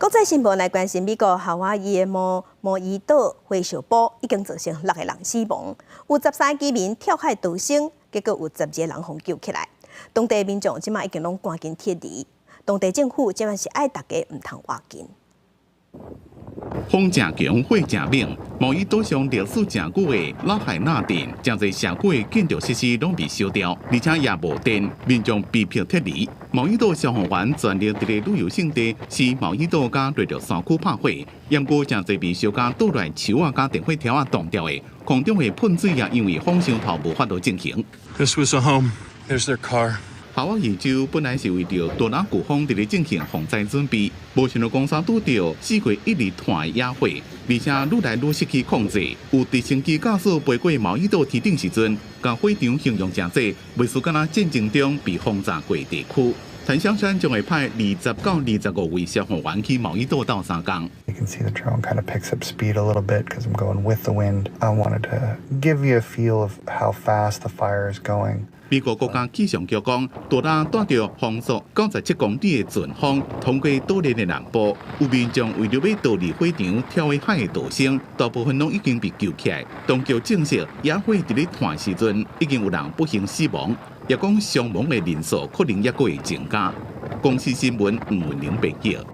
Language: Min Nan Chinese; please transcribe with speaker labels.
Speaker 1: 國際新聞來關心美國夏威夷的毛毛伊島火燒埔已經造成六個人死亡，有13個居民跳海逃生，結果有12個人予救起來。當地民眾這馬已經攏趕緊撤離，當地政府這馬是愛大家毋通倚近。
Speaker 2: 風誠強，火誠猛，毛伊島上歷史誠久的拉海納鎮，誠濟社區的建築設施攏被燒掉，而且也無電，民眾被迫撤離。毛伊島消防員全力佇咧旅遊勝地，西毛伊島佮內陸山區拍火，毋過誠濟被燒甲倒來樹仔佮電火柱仔擋掉的，空中的噴水也因為風傷透無法度進行。
Speaker 3: This was a home. There's their car.
Speaker 2: 夏威夷州本來是為著多拿颶風佇咧進行防災準備，無想到講啥拄著四月一直湠的野火，而且愈來愈失去控制。有直升機駕駛飛過毛伊島天頂時陣，共火場形容成做袂輸敢若戰爭中被轟炸過地區。檀香山將會派20到25位消防員去毛伊島鬥相共。
Speaker 4: You can see the drone kind of picks up speed a little bit because I'm going with the wind. I wanted to give you a feel of how fast the fire is going.
Speaker 2: 美國國家氣象局講，多拉帶著風速97公里的陣風，通過島鏈的南部，有民眾為著欲逃離火場跳入海逃生，大部分攏已經被救起來。當局證實，野火佇咧湠時陣已經有人不幸死亡，也講傷亡的人數可能猶閣會增加。公視新聞吳文玲報道。